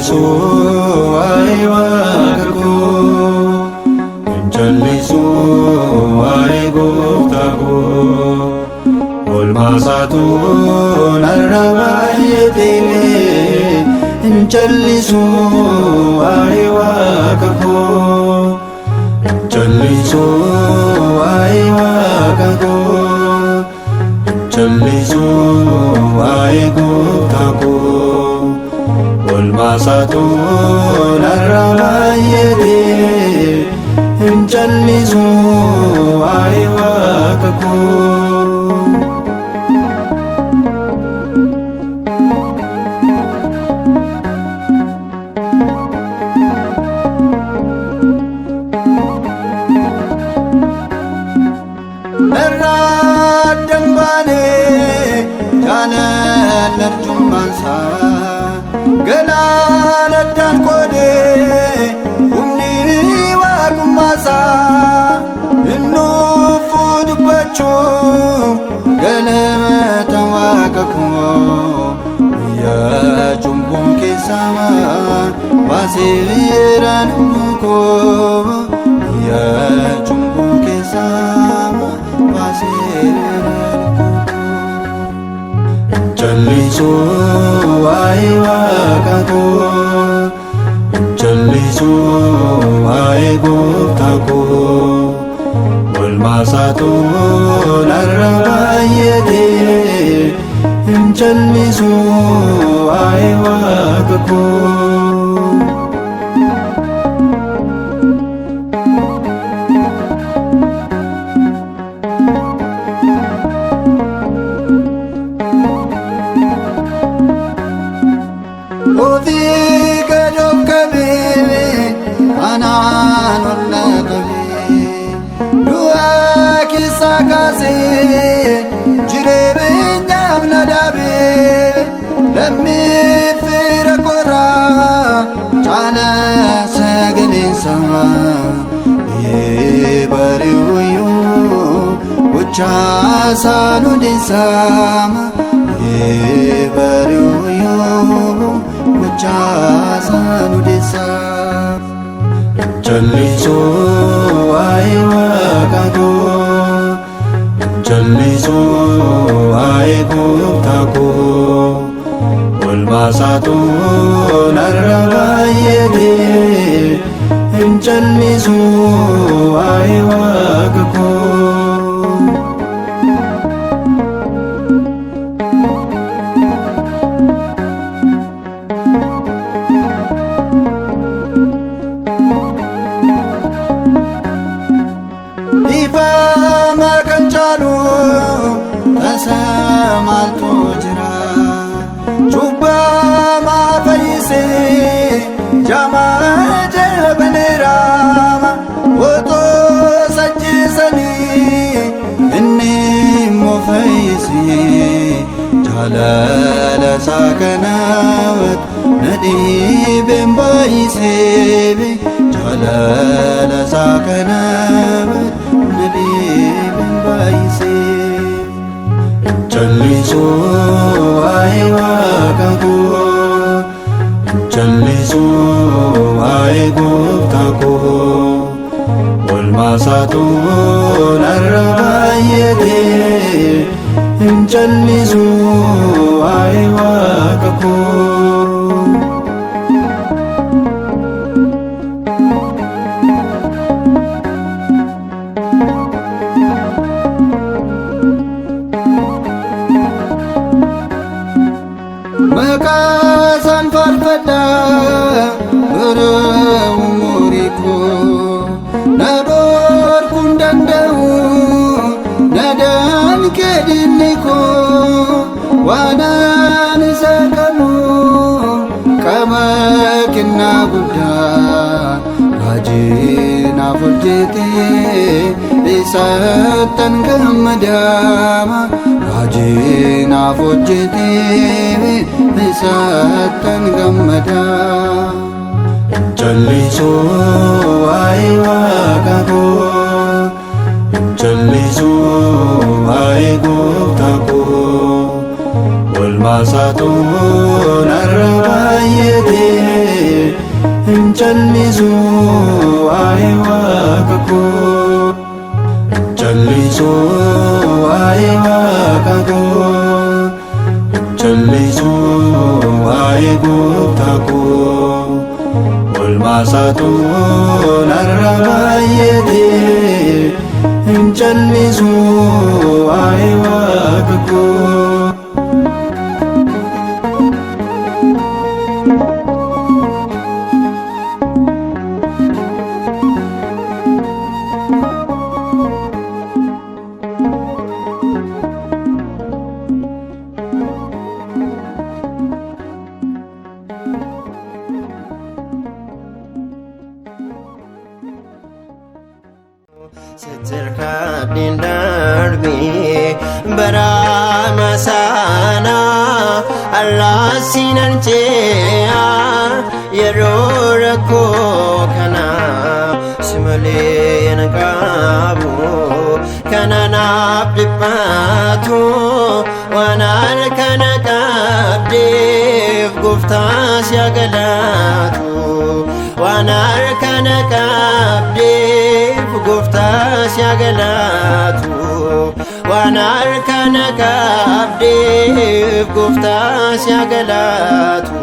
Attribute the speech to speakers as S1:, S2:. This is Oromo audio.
S1: Callisu waa'ee waaqa koo, hin callisu waa'ee gooftaa koo. Oolmaasaatu narra baay'atee, hin callisu waa'ee waaqa koo. Hin callisu waa'ee waaqa koo, hin callisu waa'ee gooftaa koo. Oolmaasaatu narra baay'atee, hin callisu waa'ee waaqa koo. Narraa addan baanee jaalala arjummaansaa, galaana addaan qoodee humni waaqummaasaa, innuufuu dubbachuu galata waaqa koo. Biyya cubbuu keessaa baaseera lubbuu koo, biyya cubbuu keessaa baaseera lubbuu koo. Hin callisu waa'ee waaqa koo, hin callisu waa'ee gooftaa koo. Oolmaasaatu narra baay'atee, hin callisu waa'ee waaqa koo. Ofii gad of qabee anaan ol na qabee, du'a keessaa kaasee jireenyaaf na dhaabee, lammii fira koraa caala sagaleensa bari'uyyuu gochaasaa nu deessaama, bari'uyyuu gochaasaa nu deessaama. Hin callisu waa'ee waaqa koo, hin callisu waa'ee gooftaa koo. Oolmaasaatu narra baay'atee, hin callisu waa'ee waaqa koo. Dhiifama kan caalu tasa maaltu jira? Cubbamaa fayyisee jaamaa jabaneera. Otoo sajjisanii inni immoo fayyisee, jaalala isaa kanaaf na dhiibeen baay'isee, jaalala isaa kanaaf na dhiibeen baay'isee. Hin callisu waa'ee waaqa koo, hin callisu waa'ee gooftaa koo. Oolmaasaatu narra baay'atee, hin callisu waa'ee waaqa koo. Maqaa isaan faarfadhaa bara umurii koo, na dhorkuu hin danda'u na daanqee diinni koo. Waanaan isa qabu qaba kennaa guddaa, raajii naaf hojjetee isattan gammadaama, raajii naaf hojjetee isattan gammadaa. Hin callisu waa'ee waaqa koo, hin callisu waa'ee gooftaa koo. Oolmaasaatu narra baay'atee, Hin callisu waa'ee waaqa koo, hin callisu waa'ee waaqa koo, hin callisu waa'ee gooftaa koo. Olmaasaatu narra baay'ate, hin callisu waa'ee waaqa koo.
S2: Sadarkaadhiin darbee bara masaanaa arraasinan ce'aa yeroo rakkoo kana si malee hin qabu kana naaf dhiphaatu waan harka na qabdeef gooftaa si galatu, waan harka na qabdeef gooftaa si galatu, waan harka na qabdeef gooftaa si galatu.